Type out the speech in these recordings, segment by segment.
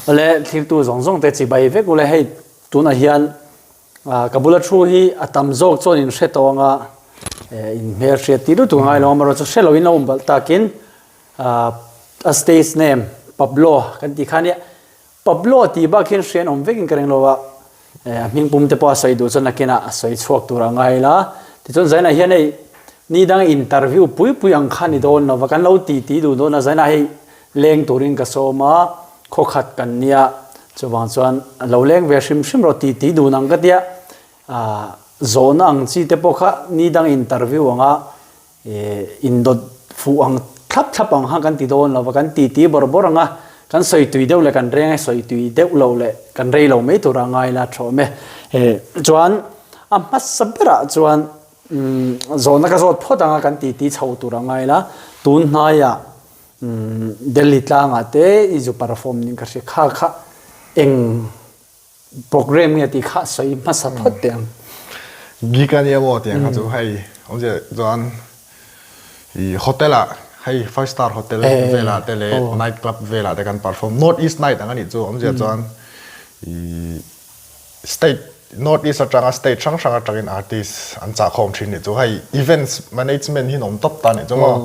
Awle thlirtu zawng zawng te chibai vek ule hei tunah hian ka bula thu hi a tam zawk chuan in hre tawh anga in hmel hriat tih lutuk angai lo amaherawhchu chu hre lo in a awm balh takin a stage name Pablo kan tih kha nia Pablo tih bak hian hrian awm vekin ka ring lo a, a hming pum te pawh a sawi duh chuan nakinah a sawi chhuak tur a ngai la. Tichuan Zaina hian hei ni dang interview pui pui ang kha ni dawn lo va, kan lo ti ti duh dawn a, Zaina hei leng turin ka sawm a, khawkhat kan nia, chuvang chuan lo leng ve hrim hrim rawh ti ti dun ang ka tia, zawhna ang chi te pawh kha ni dang interview anga Indawt fuh ang thlap thlap ang kha kan ti dawn lo va, kan titi bawrh bawrh ang a, kan sawi tui deuh leh kan reng a, sawi tui deuh lo leh kan rei lo mai tura ngai la thawm e. Chuan a hmasa berah chuan zawhna ka zawt phawt ang a, kan titi chho tura ngai la, tun hnaiah Delhi tlangah te i zu perform ning ka hria kha kha eng Program nge tih kha sawi hmasa phawt teh ang. Gig a nia maw tiang kha chu hei awmzia chuan i hotel ah hei five star hotel velah te leh night club velah te kan perform North East night ang a nih chu awmzia chuan i state North East atanga state hrang hrang atangin artist an chah khawm thin nih chu hei events management hi an awm tawp ta nih chu maw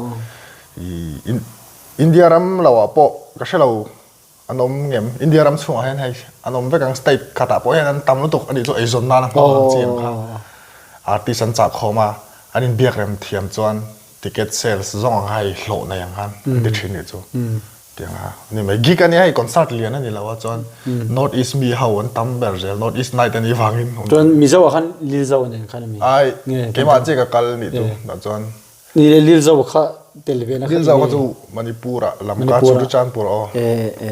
i India ram lo ah pawh ka hrelo An awm ngem? India ram chhungah hian hei an awm vek ang state khatah pawh hian an tam lutuk a nih chu eizawn nana hmang ang chi ang kha. Artist an chah khawm a, an inbiak rem thiam chuan ticket sales zawng ang kha hei hlawh nei ang khan an ti thin nih chu. Tiang a ni mai. Gig a nia hei concert lian a ni lo a chuan North East mi ho an tam ber zel North East night a nih vangin. Chuan Mizo ah khan Lilzo nen khan a mi? Ai keimah chiah ka kal nih chu tah chuan. Ni le Lilzo kha tel ve na kha Lilzo kha chu Manipur ah Lamka Churachandpur aw. E e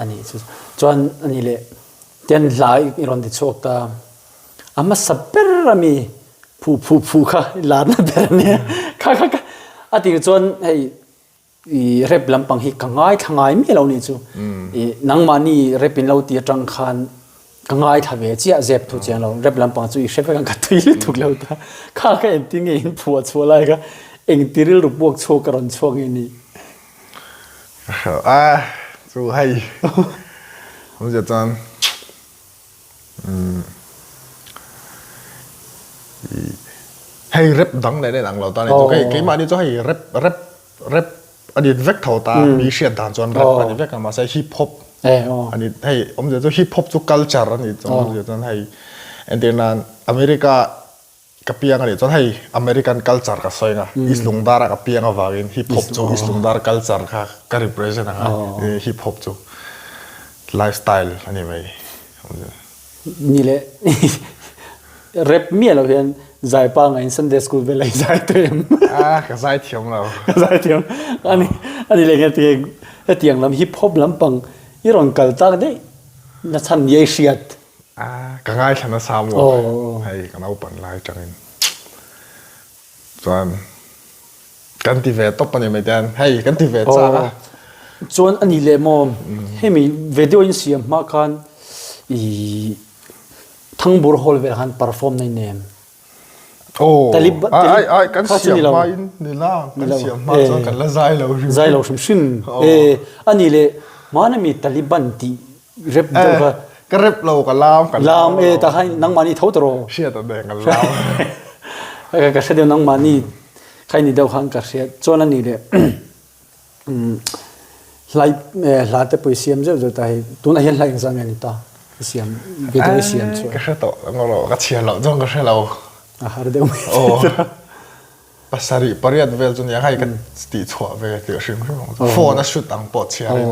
ani chu chuan ani le ten hla i rawn ti chhuak ta a hmasa ber ami phu phu phu kha i larna ber ania kha kha kha a tir chuan hei i rap lampang hi ka ngaithla ngai miah lo nih chu i nangmahni rap in lo ti atang khan Ka ngaithla ve chiah zep thu chiang lo. Rap lampang chu i hre vek ang ka tui lutuk lo ta. Kha ka engtin nge in phuah chhuah lai kha engti rilru puak chhuak ka rawn chhuak nge ni? A chu hei awmzia chuan hei rap dang leh nen ang lo ta ni chu keimahni chu hei rap rap Rap a ni vek tho ta, mi hriat dan chuan rap a ni vek a, mahse hip hop a ni, hei awmzia chu hip hop chu culture a ni chuan awmzia chuan hei entir nan America ka piang a nih chuan hei American culture ka sawi ang a, East Lungdar ah ka piang avangin hip hop chu East Lungdar culture kha ka represent ang a, hip hop chu lifestyle a ni mai awmzia. Ni le rep miah lo hian zai pa ngaiin Sunday school vel a i zai tawh em? Ah, ka zai thiam lo. Ka zai thiam. Ani ani le nge ti hetiang lam hip hop lampang i rawn kal tak daih na chhan ni ai hriat. Ah, ka ngaithla nasa maw. Hei ka naupan lai tangin. Chuan Kan ti ve tawp a ni mai te an. Hei kan ti ve chak a. Chuan a ni leh maw hemi video in siam hma khan i Thangbur Hall vel khan perform na in em? Oh, ai ai kan siam hma in ni la, kan siam hma chuan kan la zai lo hrim. Zai lo hrim hrim. E a ni leh hmana mi Taliban tih rep deuh kha. Ka rep lo ka lam ka lam e ta khan nangmahni tho ta rawh. Hriat a deng ka lam. Ka hre deuh nangmahni Khai ni deuh khan ka hriat chuan a ni leh hlai hla te pawh i siam zeuh zeuh ta hei tunah hian hla engzah nge ni ta i siam video i siam chuan ka hre tawh ngawrh ka chhiar loh chuan ka hre lo a har deuh mai pasarih pariat vel chu nia hei ka tih chhuah ve tih hrim hrim phone a shoot ang pawh chhiar in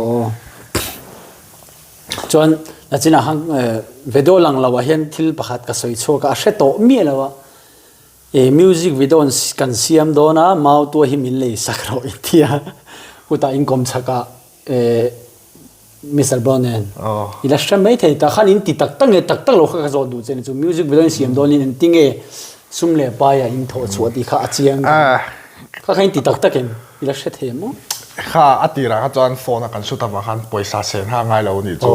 chuan nachinah khan video lang lo ah hian thil pakhat ka sawi chhuak a a hre tawh miah lo a E music video kan siam dawn a, Mautua hi min lei sak rawh i ti a, chutah in kawm chhak ah e Mister Brown nen i la hre mai thei ta khan in ti tak tak nge tak tak lo kha ka zawh duh che ni chu music video in siam dawn in engti nge sum leh pai ah in thawh chhuah tih kha a chiang kha kha in ti tak tak em i la hre thei em aw? Kha a tirah kha chuan phone a kan shoot avang khan pawisa sen kha a ngai lo a nih chu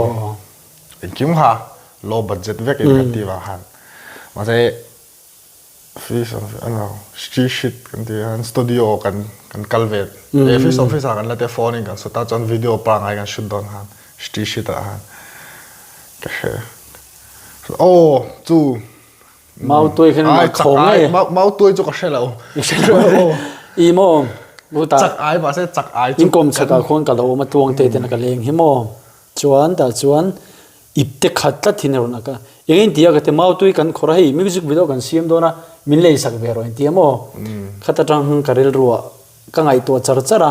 engkim kha low budget vek in kan tih vang khan mahse Office ano street sheet kan tih hian studio kan kan kal ve e office office ah kan la te phone in kan shoot a chuan video pangai kan shoot dawn khan. Street ah khan ka hre aw chu Mautuai khan ai chak ai mautuai chu ka hre lo i hre lo i maw buta chak ai mahse chak ai chu in kawm chak ah khuan ka lo awm a tuang te ten ka leng hi maw chuan tah chuan ipte khat tlat hin a rawn ak a eng in ti a ka ti mautui kan khawrh a hei music video kan siam dawn a min lei sak ve rawh in ti a maw khat atang ka rilru ah ka ngaihtuah char char a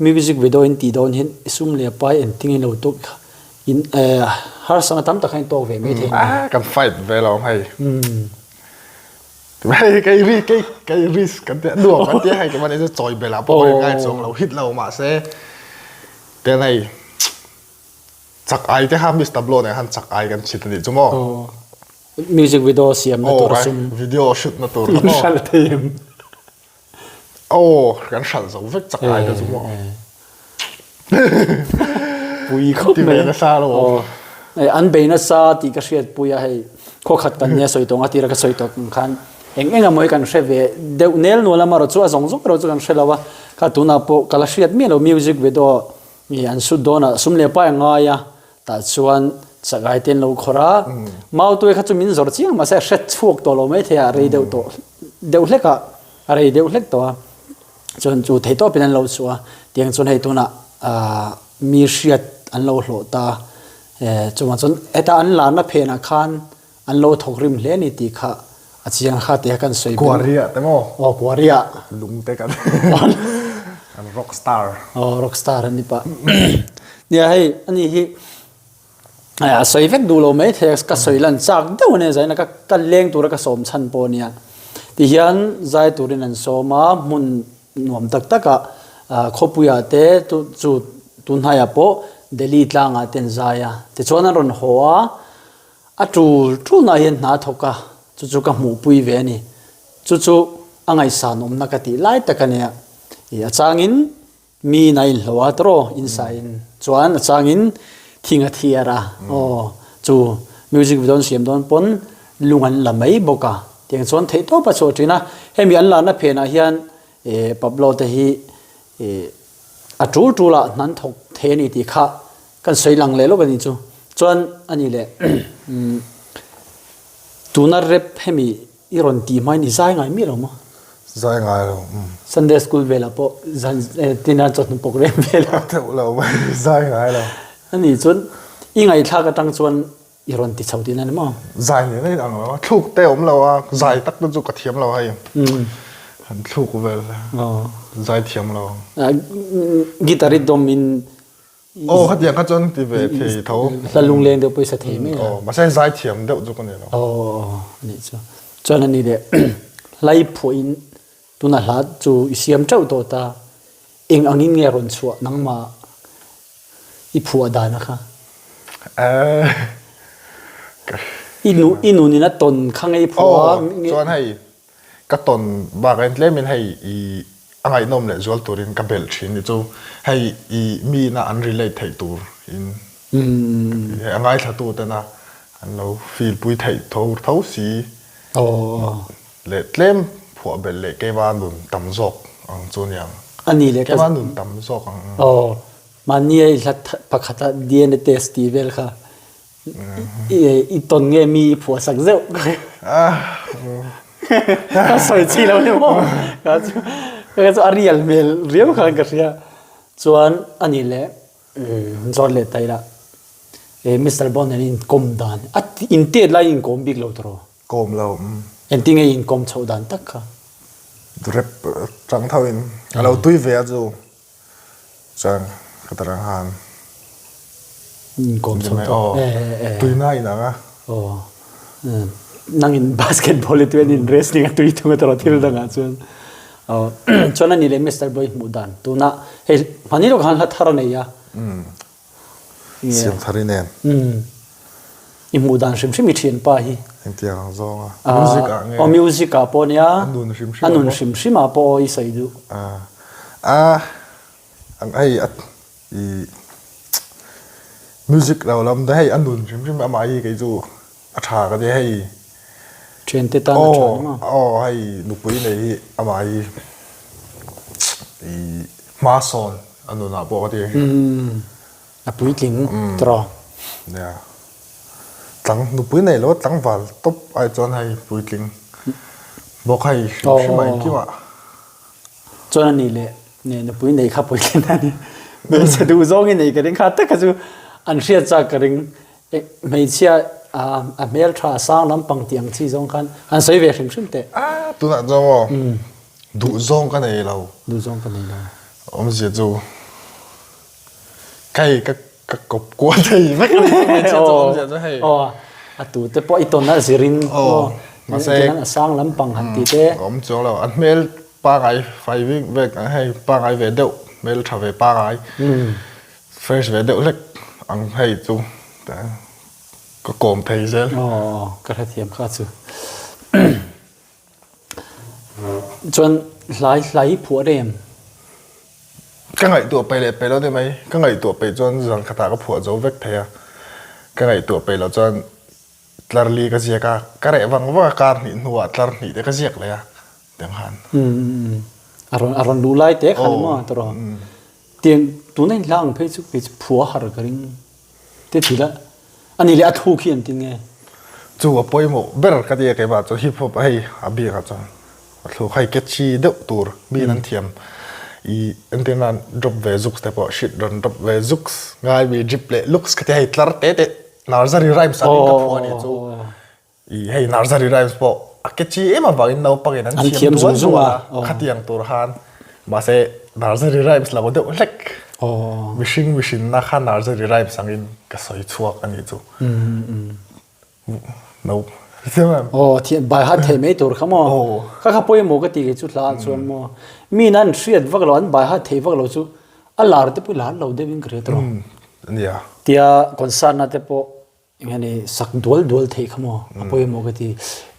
music video in tih dawn hian i sum leh pai engtin in lo tawk kha in eh harsatna tam tak kha in tawk ve mai thei a kan fight ve lo hei hei kei ri kei kei risk kan tia nuam kan tia hei keimah ni chu chawi bel ah pawh ka ngai chuang lo hit lo mahse ten hei chak ai te kha Mister Blow nen khan chak ai kan chhit a nih chu maw music video siam na tur sum video shoot na tur in hralh thei em Aw, kan hralh zo vek chak ai te chu maw. Pui khawp mai. Ti ve nasa lo. Aw. An bei nasa tih ka hriat pui a hei khaw khat kan nia sawi tawng a tira ka sawi tawh ang khan eng eng amaw hi kan hre ve deuh nel nual a marawh chu a zawng zawng erawh chu kan hre lo a kha tunah pawh ka la hriat miah lo music video nge an shoot dawn a sum leh pai a ngai a tah chuan chakai te an lo khawrh a mautuai kha chu min zawrh chiang mahse a hre chhuak tawh lo maithei a rei deuh tawh deuh hlek a a rei deuh hlek tawh a chuan chu thei tawpin an lo chhuah a tiang chuan hei tunah ah mi hriat an lo hlawh ta eh chuvang chuan heta an larna phenah khan an lo thawk rim hle a ni tih kha a chiang kha tia kan sawi Kuaria te maw? Aw Kuaria. Lung te kan kan rock star. Aw rock star an ni pah. Nia hei ani hi a sawi vek duh lo mai thei a ka sawi lan chak deuh a nia zaina ka ka leng tura ka sawm chhan pawh a nia. Tihian zai turin an sawm a hmun nuam tak takah khawpuiah te chu tunhnaiah pawh Delhi tlangah te an zai a tichuan an rawn haw a A tul tulna hian hna thawk a, chu chu ka hmuhpui ve a ni. Chu chu a ngaihsan awmna ka tih lai tak a nia. Ih, a changin mi in a inhlo a tawrh aw, insaiin chuan a changin thing a thiar a, aw, chu music video an siam dawn pawn lung an la mai bawk a. Tiang chuan theihtawp a chhuah thin a, hemi an larna phenah hian ih Pablo te hi ih a tul tulah hna an thawk thei a ni tih kha Kan sawi lang leh lawk a ni chu. Chuan a ni leh tuna rep hemi i rawn tih hmain i zai ngai miah lo maw? Zai ngai lo. Sunday school velah pawh zan tina chawhnu program velah. Theuh lo mai zai ngai lo. A ni chuan i ngaihthlak atang chuan i rawn ti chho tihna ni maw? Zai nen a inang lo a, thluk te awm lo a, zai tak te chu ka thiam lo hei. Han thluk vel zai thiam lo. Guitar i dawm in Aw khatiang kha chuan ti ve thei tho. Hla lungleng deuh pawisa thei mai a. Aw mahse zaithiam deuh chu ka ni lo. Aw anih chu. Chuan ani leh hlai phuah in tuna hla chu i siam teuh tawh ta. Eng angin nge rawn chhuah nangmah i phuah dan a kha? I nu i nun in a tawn kha nge i phuah a? Aw chuan hei Ka tawn bakah hian tlemin hei i a ngaihnawm leh zual turin ka belh thin ni chu hei i mi ina an relate theih tur in hei a ngaithla tu tena an lo feel pui theih tho tho si leh tlem phuah belh leh keima nun tam zawk ang chu aniang keima nun tam zawk ang. Aw mahni a i hlat pakhat a DNA test tih vel kha I tawn nge mi i phuah sak zeuh ka sawi chi lo ni maw ka chu ka chu a real hmel riau khan ka hria chuan ani leh zawt leh ta ila Mister Bond nen in kawm dan a in tet lai in kawm bik lo tawh kawm lo engtin nge in kawm chhoh dan tak kha rep chang tho in a lo tui ve a chu Chuan ka ta rang han. Inkawm chho tawh. Tuina in ang a. Aw. Nangin basketball i tuian in wrestling a tui thung a tawrh thil dangah chuan. Aw. Chuan ani leh Mister Boy hmuh dan tuna hei hmani lawk han hla thar a nei a. Siam thar i nen. I hmuh dan hrim hrim i thianpa hi. Engtiang ang zawng a? Music ah nge? Aw music ah pawh nia. A nun hrim hrim ah pawh. A nun hrim hrim ah pawh aw i sawi duh. A ang hei a i music lo lam te hei a nun hrim hrim amah hi kei chu a tha ka ti hei. Thiante tan a tha ni maw? Aw hei nupui nei hi amah hi i hma sawn a nunah pawh ka ti. A puitling tawh. Nia. Tlang nupui nei lo tlangval tawp ai chuan hei puitling bawk hei hrim hrim a engkim ah. Chuan a nih leh nupui nei kha puitling a ni. Hmeichhe duh zawng i nei ka ring kha tak kha chu an hriat chak ka ring. Hmeichhia a hmeltha a sang lampang tih ang chi zawng khan an sawi ve hrim hrim teh. A tunah chuan maw duh zawng ka nei lo. Duh zawng ka nei lo. Awmzia chu Hei ka ka kawp kual thei vek a ni hmeichhia chu awmzia chu hei. Aw a tu te pawh i tawn a zirin aw mahse a sang lampang han ti te. Awm chuang lo a hmel pangai fai vek vek ang hei pangai ve deuh hmel tha ve pangai fresh ve deuh hlek ang hei chu ka kawm thei zel. Aw ka hrethiam kha chu. Chuan hlai hlai hi phuah rem. Ka ngaihtuah peih leh peih lo ni mai. Ka ngaihtuah peih chuan zan khatah ka phuah zo vek thei a. Ka ngaihtuah peih loh chuan tlar li ka ziak a, ka reh vang vang a, kar hnih hnuah tlar hnih te ka ziak leh a tiang khan. A rawn a rawn luh lai te khan emaw tawrh. Tiang tuna in hla ang phei chu kei chu phuah har ka ring. Te ti la, a nih leh a thluk hi an ti nge? Chu a pawimawh ber ka ti a keimah chu hip hop hei a bikah chuan a thluk hei catchy deuh tur miin an thiam i entir nan drop ve zuks te pawh shit rawn drop ve zuks ngai mi drip leh looks ka ti hei tlar te te nursery rhymes ang in ka phuah a nih chu. I hei nursery rhymes pawh a catchy em avangin naupangin an thiam dual dual a, khatiang tur khan mahse nursery rhymes lo deuh hlek mihring mihrinna kha nursery rhymes angin ka sawi chhuak a nih chu. No thiam em? Aw thiam by heart thei mai tur kha maw? Kha kha pawimawh ka ti kei chu hla ah chuan maw mi in an hriat vak lo an by heart thei vak lo chu a lar te pawh lar lo deuhin ka hria tawh. Nia. Tia concert na te pawh Eng nge sak dual dual theih kha maw a pawimawh ka ti.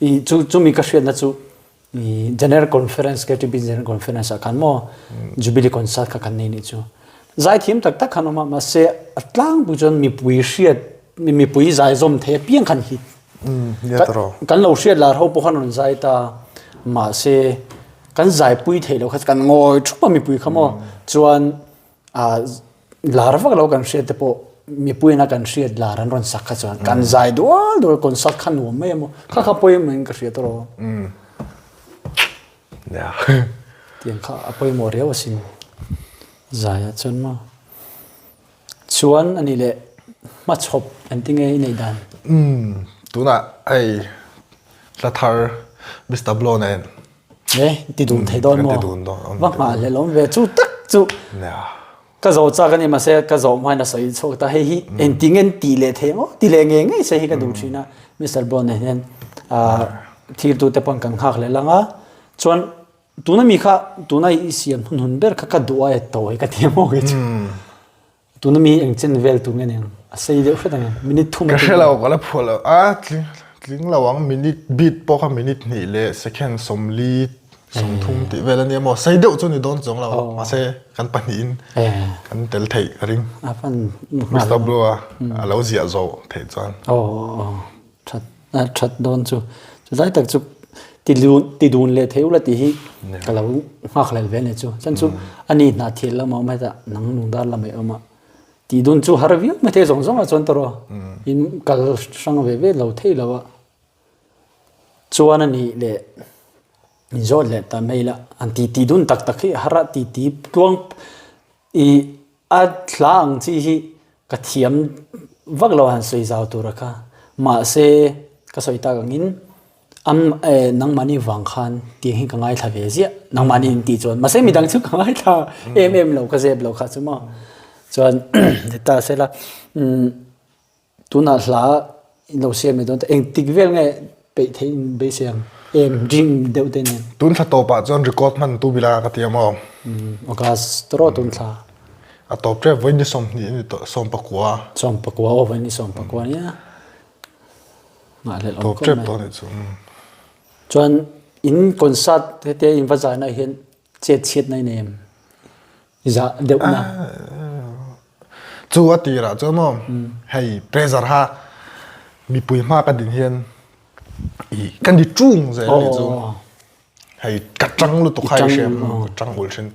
I chu chumi ka hriatna chu i General Conference KTB General Conference ah khan maw Jubilee Concert kha kan nei nih chu. Zaithiam tak tak khan awm a mahse a tlangpui chuan mipui hriat mipui zai zawm thei apiang khan hit. Kan lo hriat lar ho pawh khan rawn zai ta mahse kan zaipui theih loh kha kan ngawi thup a mipui kha maw chuan A lar vak lo kan hriat te pawh mipuiin a kan hriat lar an rawn sak kha chuan kan zai dual dual concert kha nuam mai emaw kha kha pawimawh in ka hria tawh tiang kha a pawimawh riau asin zai ah chuan maw chuan ani leh hmachhawp engtin nge i neih dan tunah hei hla thar Mister Blow nen E, ti dun thei dawn maw? Va nghah hlel awm ve chu tak chu. Ka zawh chak a ni mahse ka zawh hmain a sawi chhuak ta hei hi engtin nge ti leh thei maw ti leh ngei ngei se hi ka duh thin a Mister Bond nen hian thirtu te pawn kan nghak leh lang a chuan tuna mi kha tuna i siam hun hun ber kha ka duh a e tawi ka ti maw kei chu. Tuna mi eng chen vel tur nge niang? A sei deuh hret ang em? Minute thum Ka hre lo, ka la phuah lo. A tling tling lo ang minute beat pawh kha minute hnih leh second sawmli sawmthum tih vel a nia maw? Sei deuh chu ni dawn chuang lo mahse kan pahnihin kan tel theih ka ring. A fan Mister Blue a a lo ziah zawh theih chuan. Aw aw that a that dawn chu. Chulai tak chu ti dun ti dun leh thei ula tih hi ka lo nghak hlel ve a ni chu. Chuan chu a ni hna thil lamah awm hetah nang lungdar lamah i awm a. Tih dun chu har viau mai thei zawng zawng ah chuan tawrh in kal hrang ve ve lo thei lo a. Chuan a nih leh in zawt leh ta mai la an ti ti dun tak tak hi a har a ti ti tluang ih A hla ang chi hi ka thiam vak lo han sawi zau tur a kha. Mahse, ka sawi tak angin am eh nangmahni vang khan tiang hi ka ngaithla ve ziah nangmahni in tih chuan. Mahse midang chu ka ngaithla em em lo ka zep lo kha chu maw. Chuan ni ta sela umm Tunah hla in lo siam leh dawn ta engtik vel nge peih theih in beisei ang em dream deuh te nen. Tun thla tawpah chuan record hman tu bila ka ti a maw? August tawrh tun thla. A tawp tep vawiin ni 20 a ni tawh 19. 19 aw vawiin ni 19 ania. Nghahhlelh awm khawp mai. Tawp tep tawh a nih chu. Chuan in concert hetia in va zai na hian chet chhiat na i nei em? Zah deuh na. Chu a tirah chuan maw hei pressure kha mipui hma ka din hian i ka ni tung zel a nih chu. Hei ka tang lutuk kha i hria ka tang ulh thin.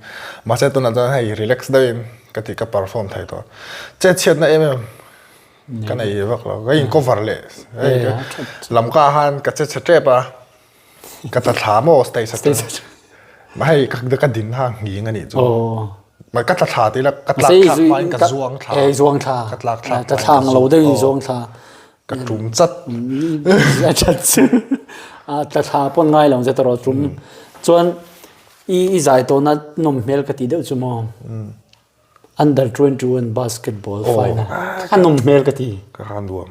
Mahse tunah chuan hei relax deuhin. ka ti ka perform thei tawh. Chet chhiatna em em ka nei vak lo. Ka in cover leh. Lamka khan ka che chhe tep a. Ka tla thla maw stage atang. Ma hei ka ka din ha nghing anih chu. Ma ka tla thla ti la ka tlak thlak hma in ka zuang thla. Ei zuang thla. Ka tlak thlak. Tla thla ang lo deuh in zuang thla. Ka tum chat. A chat chu. A tla thla pawn ngai lo che tawh tum. Chuan i i zai tawhna nawm hmel ka ti deuh chu maw. Under 21 basketball final. A nawm hmel ka ti. Ka khan nuam.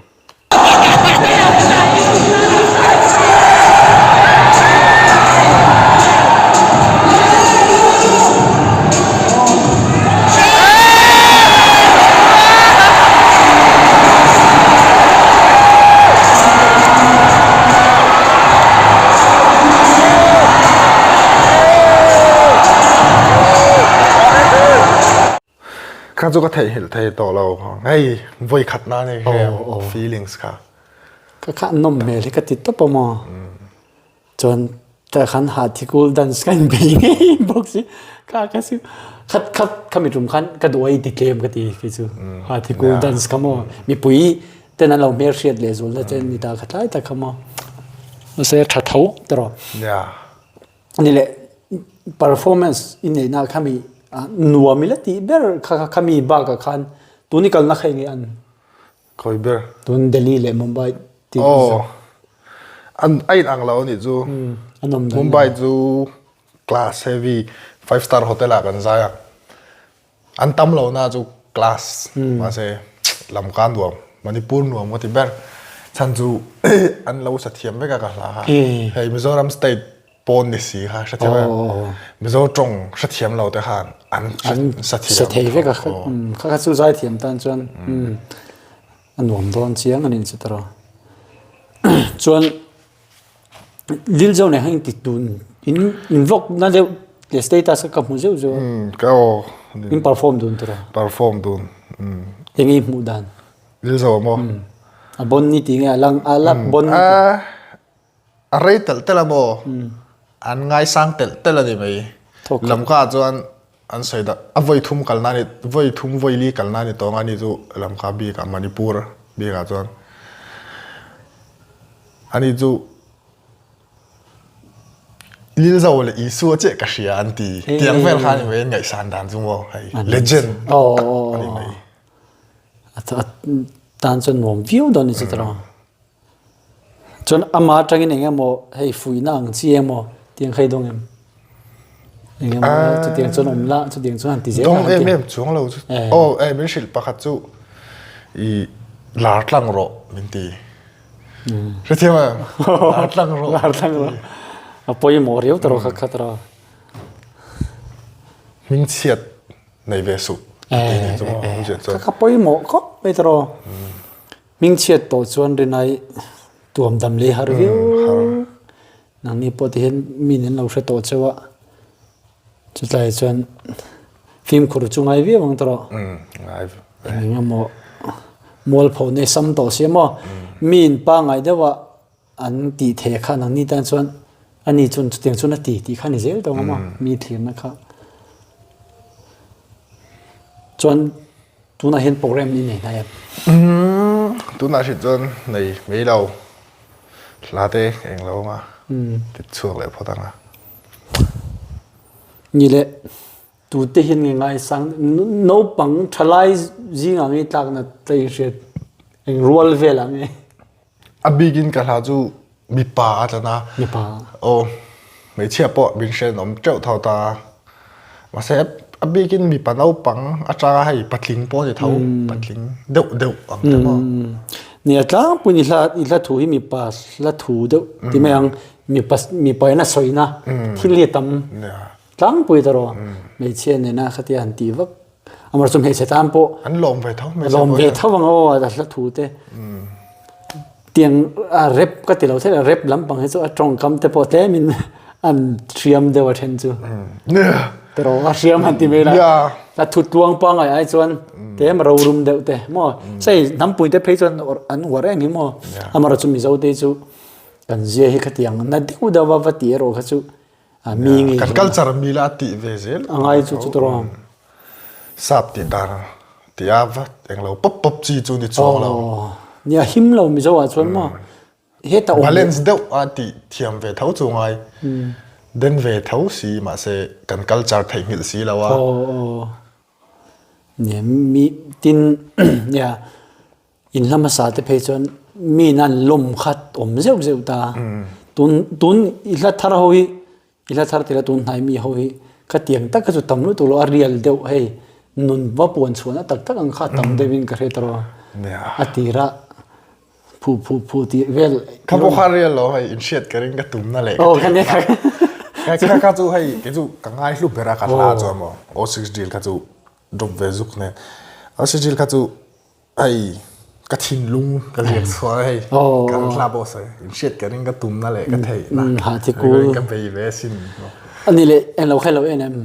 Kha chu ka theihnghilh thei tawh lo hei vawi khat na ni kha feelings kha. Ka kha nawm hmel hi ka ti tawp a maw. Chuan tah khan Hathikul dance ka inbei ngei bawk si. Kha kha chu khat khat khami tum khan ka duh a i ti tlem ka ti kei chu. Hathikul dance kha maw mipui ten an lo hmel hriat leh zual na te ni ta kha tlai tak kha maw. Mahse tha tho tawh. Ani leh performance i neihna khami nuam ila tih ber kha kha khami bakah khan tun i kalna kha enge an? Khawi ber? Tun Delhi leh Mumbai tih Oh, an a in ang lo anih chu. A nawm dan. Mumbai chu class heavy five star hotel ah kan zai a. An tam lo na chu class mahse lamka nuam Manipur nuam ka ti ber chhan chu an lo sa thiam vek a ka hla kha hei Mizoram state pawn ni si kha hrethiam em Mizo tawng hrethiam lo te khan an sa thiam sa thei vek a kha kha chu zai thiam tan chuan a nuam dawn chiang a ni chu tawh chuan Lilzo nen khan in ti tun in in vlog na deuh leh status ka hmu zeuh zeuh a. Ka aw. In perform dun tur a. Perform dun. Eng nge i hmuh dan? Lilzo a maw? A bon ni ti nge a lang a la bon ni ti. A rei telh telh a maw? An ngaisang telh telh a ni mai. Lamka ah chuan an sawi dah a vawi thum kalna ni vawi thum vawi li kalna ni tawng a ni chu lamka bik ah Manipur bik ah chuan ani chu Lilzo leh Isua chiah ka hria an ti tiang vel kha a ni mai an ngaihsan dan chu maw hei legend tak a ni mai. A tan chuan nuam viau dawn a ni chu tiraw. Chuan ama atangin eng emaw hei fuihna ang chi emaw tiang kha i dawng em? Eng emaw chutiang chuan awm la, chutiang chuan han ti zel a. Dawng em em chuang lo chu. Aw eh min hrilh pakhat chu i lar tlang rawh min ti. Hrethiam em? Lar tlang rawh. Lar tlang rawh. A pawimawh riau ta rawh kha kha ta rawh. Hmingchhiat nei ve suh a ti ni chu maw awmzia chuan. Kha kha pawimawh khawp mai ta rawh. Hmingchhiat tawh chuan rinai tuam dam lei har viau. Nangni pawh ti hian mi nen lo hre tawh cheu a, chutlai chuan fimkhur chu ngai viau ang tawh. Eng emaw mualpho nei sam tawh si emaw mi in pangngai deuh a an tih theih kha nangni tan chuan ani chuan chutiang chuan a ti tih kha ni zel tawh ang maw mi thlirna kha. Chuan Tunah hian program i nei hnai em? Tunah hrit chuan nei mai lo. Hla te eng lo anga ti chhuak leh phawt anga. Ni le tute hian nge ngaisang naupang thalai zingah nge tlakna tlei hriat eng rual velah nge? A bikin ka hla chu mipa a tlan a. Mipa. Aw, hmeichhia pawh min hriat an awm teuh tho ta a. Mahse a bikin mipa naupang atanga hei patling pawh a ni tho, patling deuh deuh ang te maw. Nia tlangpuiin i hla i hla thu hi mipa hla thu deuh ti mai ang, mipa mipa in a sawina thil hi a tam tlangpui ta rawh. Hmeichhia nena khatia han tih vak Amar chu hmeichhe tan pawh an lawm ve tho hmeichhe lawm ve tho ang aw a hla thu te tiang a rep ka ti lo thei rep lampang hi chu a tawngkam te pawh tlemin an hriam deuh a then chu tero a hriam han ti mai la a thu tluang pangai ai chuan tlem rorum deuh te maw sei hnampui te phei chuan an uar em hi maw amar chu mizo te chu kan zia hi khatiang na deuh deuh va va ti erawh kha chu mi nge kan culture mi la ti ve zel angai chu chu tawrong. Sap tih dan tih a va englo pawp pawp chi chu ni chuang lo. Nia him lo Mizo ah chuan maw heta awm Balance deuh a tih thiam ve tho chu ngai. Den ve tho si mahse kan culture theihnghilh si lo a. Nia mi tin nia in hla hmasa te phei chuan mi in an lawm khat awm zeuh zeuh ta. Tun tun i hla thar ho hi i hla thar tila tun hnai mi ho hi khatiang tak kha chu tam lutuk lo a real deuh hei nun va puan chhuahna tak tak ang kha tam deuh in ka hre ta rawh a tirah phu phu phu tih vel Kha pawh kha real lo hei inhriat ka ring ka tumna leh ka theih na kha kha chu hei kei chu ka ngai hlu ber a ka hla chuan maw O six deal kha chu drop ve zuk nen O six deal kha chu Hei ka thinlung ka ziak chhuah a hei kan hla pawh sawi inhriat ka ring ka tumna leh ka theihna ka bei ve asin. Ani leh englo kha lo en em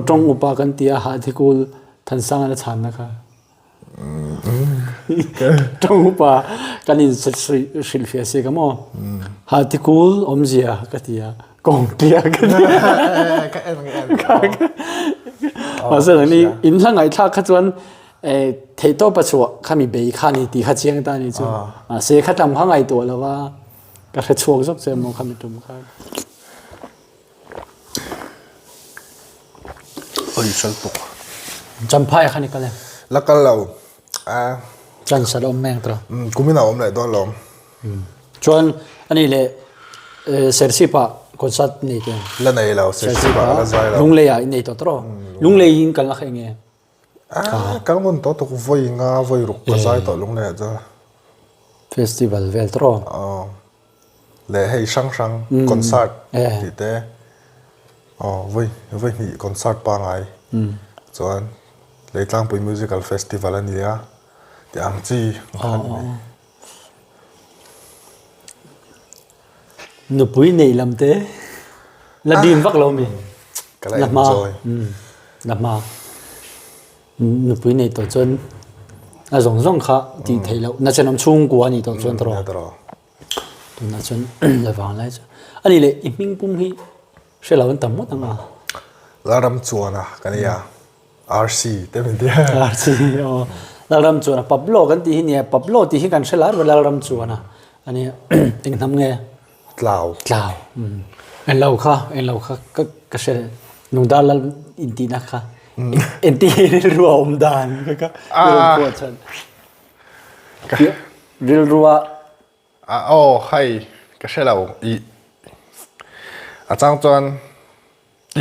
tawng upa kan tia Hathikul Thansanga la chhanna kha tawng upa kan in hrilhfiah si ka maw Hathikul awmzia ka tia kawng tia ka tia ka en ka en mahse nangni in hla ngaihthlak kha chuan Theihtawp a chhuah khami bei kha ni tih kha chiang ta ni chu. Mahse kha tam kha ngaihtuah lo va, ka hre chhuak zawk che maw khami tum khan. Oi hral tuk. Champhai kha ni kal em? La kal lo. Chance a la awm meng tawh. Kumin a awm leh dawn lo. Chuan ani leh Serchhip ah concert nei teh. La nei lo, Serchhip ah la zai lo. Lunglei ah i nei tawh tawh. Lunglei in kal na kha enge? Ah, kal ngun tawh tuk vawi nga vawi ruk ka zai tawh lung leh chuan. Festival vel tawh. Aw. Leh hei hrang hrang concert tih te. Aw vawi vawi hnih concert pangai. Chuan Leitlangpui Musical Festival a nia tih ang chi kha a ni mai. Nupui neih lam te la dim vak lo mi? Ka la enjoy. La hma. Nupui neih tawh chuan a zawng zawng kha tih theih loh. Na chen awm chhungkua a nih tawh chuan tawh. Tunah chuan la vang lai chuan. Ani leh i hming pum hi hre lo an tam ngawt ang a. Lalram chuana ka nia. RC te min ti. RC aw. Lalram chuana Pablo kan tih hi nia Pablo tih hi kan hre lar ber Lalram chuana ani eng hnam nge? Tlau. Tlau. En lo kha en lo kha ka ka hre Lungdar lal intihna kha enti rilru a awm dan kha ka rilru pawh chuan rilru a Aw hei ka hre lo i a chang chuan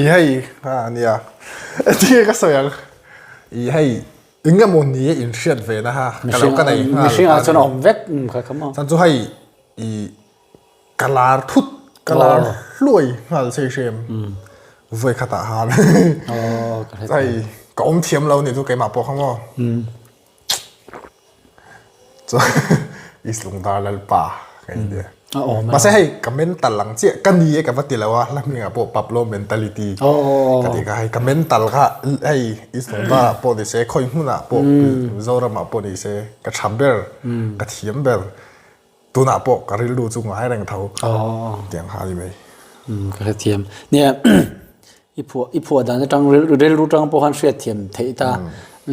i hei a nia tinge ka sawi ang i hei eng emaw ni a inhriat ve na ha ka lo ka nei nghal mihring ah chuan a awm vek kha kha maw chuan chu hei i ka lar thut ka lar hluai nghal sei hrem vawi khatah han hei ka awm thiam lo ni chu keimah pawh kha maw. Chuan East Lungdar Lalpa ka in tia. Mahse hei ka mental ang chiah ka ni e ka va ti lo a hla hmingah pawh Pablo mentality ka tih kha hei ka mental kha hei East Lungdar ah pawh ni se khawi hmunah pawh Mizoram ah pawh ni se ka tha ber ka thiam ber Tunah pawh ka rilru chu ngai reng tho tiang kha a ni mai. Ka hrethiam. Nia i phuah i phuah dan atang rilru tang pawh khan hriatthiam theih ta.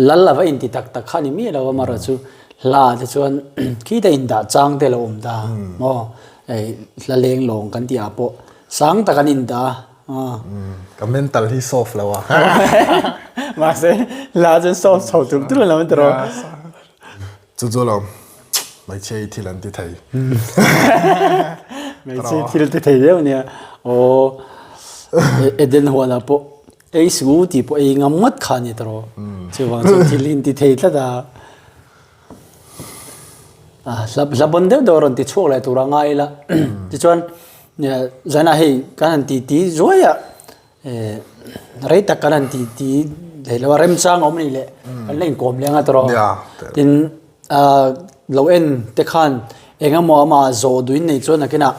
Lal a va inti tak tak kha a ni miah lo a amaherawh chu hla te chuan khita indah chang te lo awm ta maw hei hla leng lawng kan tih ah pawh sang tak an indah a. Ka mental hi soft lo a. Mahse hla chuan soft chho tulh tulh a lo ni tawh. Chu chu lo hmeichhia hi thil an ti thei. Hmeichhia thil ti thei deuh nia. Aw Eden huanah pawh ei su tih pawh ei ngam ngawt kha a ni tawh. Chuvang chuan thil in ti thei tlat a. Hla bawn deuh deuh a rawn ti chhuak leh tur a ngai ila. Tichuan zainah hei kan han ti ti zuai a. Rei tak kan han ti ti thei lo a, remchang a awm a nih leh kan la inkawm leng a tawh tin lo en te khan eng emaw amah zawh duhin nei chuan nakinah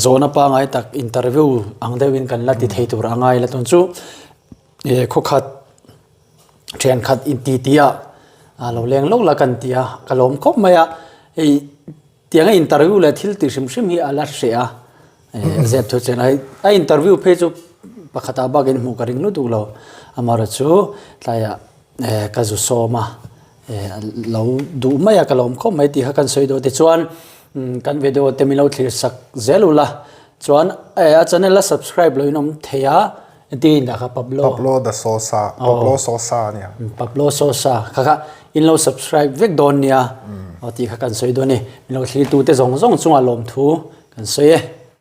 zawhna pangngai tak interview ang deuhin kan la ti thei tur a ngai la tun chu khawkhat thiankhat inti ti a lo leng lawk la kan ti a ka lawm khawp mai a hei. Tianga interview leh thil tih hrim hrim hi a la hreh a, zep thu chen a, a interview phei chu pakhatah bakin hmuh ka ring lutuk lo. Amaherawhchu tlaiah ka zu sawm a, lo duh mai a ka lawm khawp mai tih kha kan sawi dawn tichuan kan video te min lo thlir sak zel ula chuan a channel a subscribe lo in awm thei a entir in dah kha Pablo Pablo the Sosa Pablo Sosa a nia Pablo Sosa kha kha in lo subscribe vek dawn nia tih kha kan sawi dawn a ni min lo thlir tu te zawng zawng chungah lawmthu kan sawi e.